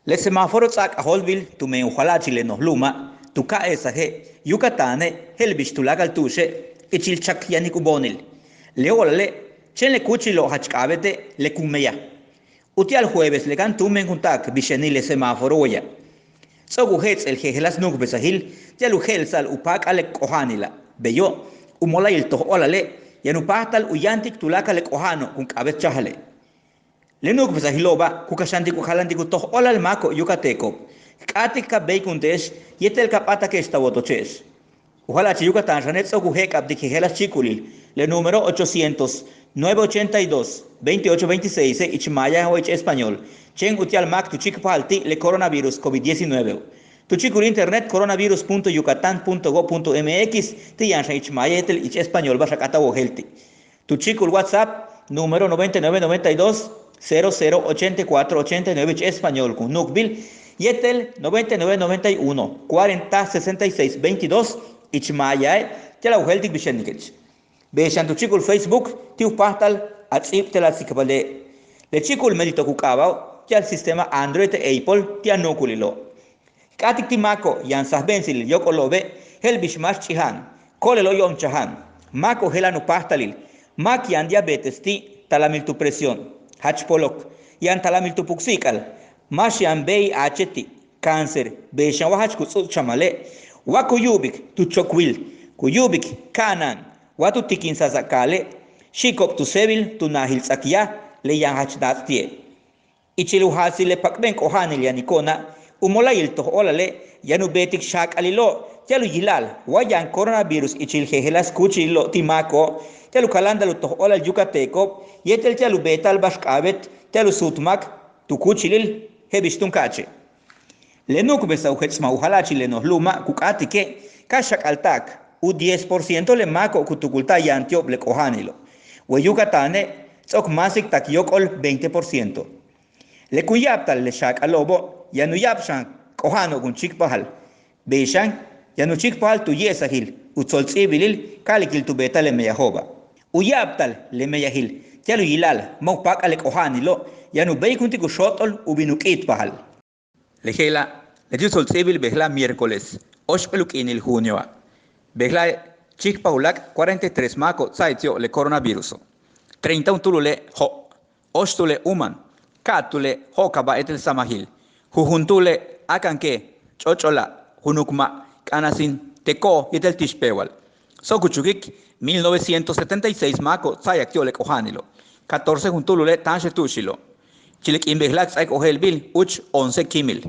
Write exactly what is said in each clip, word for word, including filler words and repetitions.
Le semáforo ts'a'ak k'ajóoltbil tumen u jala'achil le noj lu'uma' tu ka'esaje' Yucatane' je'el bix tuláakal tu'uxe' ichil chak yanik u boonil. Le óolale' chéen le kúuchilo' jach k'a'abéete' le kun meyaj. Uti'al jueves le ka'an túumben kun ta'ak bixenil le semáforo weya'. Ts'o'ok u jets'el jejeláas nu'ukbesajil ti'al u je'elsa'al u páak'al le k'oja'anila'. Beyo' u mola'ayil toj óolale' yaan u páajtal u yáantik tuláakal le k'oja'ano' kun k'a'abéet chajale'. Le nu'ukbesajilo'oba' ku kaxantik u kalantik u toj óolal máako'ob yucateco'ob. K k'áatik ka béeykunte'ex yéetel ka p'áatake'ex ta wotoche'ex. U jala'achil Yucatán xane' ts'o'ok u je'ek'abtik jejeláas chíikulil le número ochocientos, nueve ochenta y dos, veintiocho veintiséis ich maaya wa ich español. Chéen uti'al máak tu chíikpajal ti' le coronavirus covid diecinueve. Tu chíikul internet coronavirus punto yucatán punto gov punto mx ti' yaan xan ich maaya yéetel ich español ba'ax a k'áat a wojéeltik. Tu chíikul WhatsApp número noventa y nueve noventa y dos, cero cero ochenta y cuatro ochenta y nueve ich español kun nu'ukbil yéetel noventa y nueve noventa y uno, cuarenta sesenta y seis veintidós ich maayae' ti'al a wojéeltik bixenikech. Bey xan tu chíikul Facebook ti' u páajtal a ts'íibta'al a tsikbale'. Le chíikul mérito ku k'aaba'o' ti'al sistema Android te' Apple ti' a nu'ukulilo'. K k'áatik ti' máako'ob yaan sajbe'entsilil yóok'olo'obe' je'el bix máax ch'ija'an, ko'olelo' yo'omchaja'an. Máako'ob jela'an u páajtalil. Máak yaan diabetes ti' talamil tu presión, jach polok. Yaan talamil tu puksi'ik'al. Máax yaan V I H ti', cáncer. Bey xan wa jach ku ts'u'uts chamale', wa ku yu'ubik tu chokwil, ku yu'ubik ka'ana'an, wa tu tikinsa'asa'ak kaale', xi'iko'ob tu séebil tu naajil ts'akyaj le yaan jach naats' ti'e'. Ichil u jaatsil le pak'ben k'oja'anil yaniko'ona', u mola'ayil toj óolale' yaan u beetik xaak'alilo' ti'al u yila'al wa yaan coronavirus ichil jejeláas kúuchililo' ti' máako'ob ti'al u kaláanta'al u toj óolal yucateco'ob yéetel ti'al u beeta'al ba'ax k'a'abéet ti'al u suut máak tu kúuchilil je'el bix tun ka'ache'. Le nu'ukbesaj u jets'maj u jala'achil le noj lu'uma' ku k'áatike' ka xak'alta'ak u diez por ciento le máako'ob ku tukulta'al yaan ti'ob le k'oja'anilo'. Wey Yucatane' ts'o'ok máasik tak yóok'ol veinte por ciento. Le kun ya'abtal le xaak'alo'obo' yaan u ya'ab xan k'oja'ano'ob kun chíikpajal. Bey xan yaan u chíikpajal tu ye'esajil u tsolts'íibilil ka'alikil tu beeta'al le meyajo'oba'. U ya'abtal le meyajil ti'al u yila'al ma' u páak'al le k'oja'anilo' yaan u béeykuntik u xóot'ol u bin u k'i'itpajal. Le je'ela' leti' u tsolts'íibil bejla'e' miércoles óoxp'éel u k'iinil junioa'. Bejla'e' chíikpaj u láak' cuarenta y tres máako'ob tsa'ay ti'ob le coronaviruso'. Treinta juntúulule' jo', óoxtúule' úuman, ka'atúule' jo'okaba'e' yéetel sáamajil, jujuntuule' áakanke', ch'óoch'ola', junukma', k'anasin, teko'o' yéetel tixpeewal. Ts'o'ok u chukik mil novecientos setenta y seis máako'ob tsa'ayak ti'ob le k'oja'anilo'. Catorce juntúulule' táanxel tu'uxilo'. Ichil le k'iin bejla'e' k ts'áaik ojéelbil úuch once kíimil.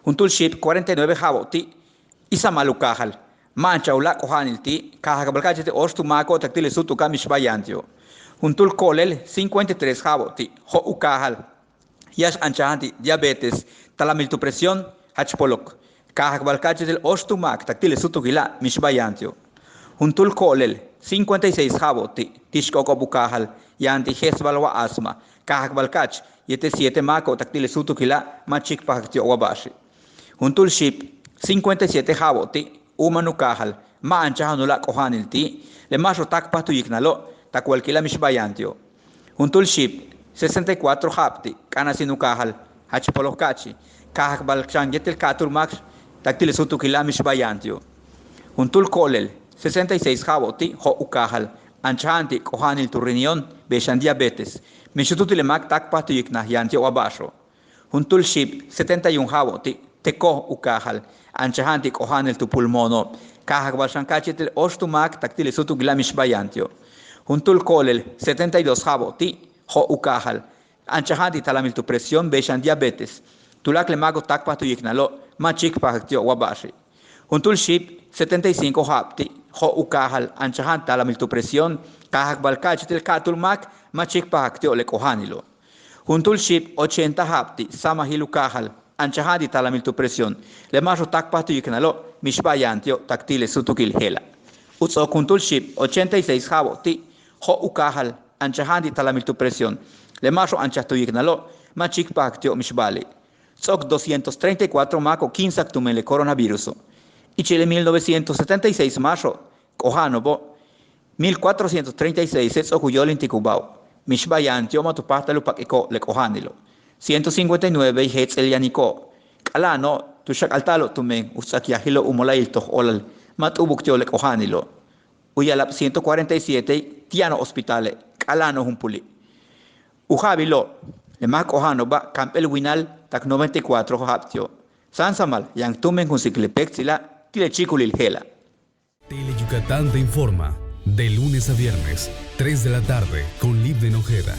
Juntúul xiib cuarenta y nueve ja'abo'ob ti' isamal u kaajal. Ma' anchaj u láak' k'oja'anil ti', kaajakbal ka'ach yéetel óoxtu máako'ob tak ti' le súutuka' mixba'al yaan ti'ob. Juntúul ko'olel cincuenta y tres ja'abo'ob ti' jo' u kaajal. Yáax anchaja'an ti' diabetes, talamil tu presión, jach polok. Kaajakbal ka'ach yéetel óoxtu máak tak ti' le súutukila' mixba'al yaan ti'ob. Juntúul ko'olel cincuenta y seis ja'abo'ob ti' tix k'o'oko'ob u kaajal, yaan ti' je'esbal wa asma. Kaajakbal ka'ach yéetel siete máako'ob tak ti' le súutukila' ma' chíikpajak ti'ob wa ba'axe'. Juntúul xiib cincuenta y siete ja'abo'ob ti' úuman u kaajal, ma' anchaja'an u láak' k'oja'anil ti', le máaxo'ob táakpaj tu yiknalo' tak walkila' mixba'al yaan ti'ob. Juntúul xiib sesenta y cuatro ja'ab ti' k'anasin u kaajal, jach polok ka'achi, kaajakbal xan yéetel ka'atúul máak tak ti' le súutukila' mixba'al yaan ti'ob. Juntúul ko'olel sesenta y seis ja'abo'ob ti' jo' u kaajal, anchaja'an ti' k'oja'anil tu riñón, bey xan diabetes, mix u tuut ti' le máak táakpaj tu yiknal yaan ti'ob wa ba'axo'ob. Juntúul xiib setenta y un ja'abo'ob ti' teko'o' u kaajal, anchaja'an ti' k'oja'anil tu pulmono', kaajakbal xan ka'ach yéetel óoxtu máak tak ti' le súutukila' mixba'al yaan ti'ob. Juntúul ko'olel setenta y dos ja'abo'ob ti' jo' u kaajal, anchaja'an ti' talamil tu presión, bey xan diabetes, tuláakal le máako'ob táakpaj tu yiknalo' ma' chíikpajak ti'ob wa ba'axe'. Juntúul xiib setenta y cinco ja'ab ti' jo' u kaajal, anchaja'an talamil tu presión, kaajakbal ka'ach yéetel ka'atúul máak ma' chíikpajak ti'ob le k'oja'anilo'. Juntúul xiib ochenta ja'ab ti' sáamajil u kaajal, anchaja'an ti' talamil tu presión, le máaxo'ob táakpaj tu yiknalo' mixba'al yaan ti'ob tak ti' le súutukil je'ela'. U ts'o'ok juntúul xiib ochenta y seis ja'abo'ob ti' jo' u kaajal, anchaja'an ti' talamil tu presión, le máaxo'ob anchaj tu yiknalo' ma' chíikpajak ti'ob mixba'ali'. Ts'o'ok doscientos treinta y cuatro máako'ob kíinsa'ak tumen le coronaviruso'. Ichil le mil novecientos setenta y seis máaxo'ob k'oja'ano'obo', mil cuatrocientos treinta y seis ts'o'ok u yóolintikubáajo'ob, mixba'al yaan ti'ob ma' tu páajtal u pak'iko'ob le k'oja'anilo'. Ciento cincuenta y nueve jets'el yaniko'ob, K'a'ala'ano' tu xak'alta'alo' tumen u ts'akyajilo' u mola'ayil toj óolal ma' t'u'ubuk ti'ob le k'oja'anilo'. U ya'ala'ab ciento cuarenta y siete ti' yano'ob hospitale', k'a'ala'ano' jumpuli'. U ja'abilo' le máak k'oja'ano'oba' kamp'éel winal tak noventa y cuatro ja'ab ti'ob. Sáansamal yaan tumen kun síikil le péektsila' ti' le chíikulil je'ela'. Tele Yucatán te informa de lunes a viernes, tres de la tarde, con Livden Ojeda.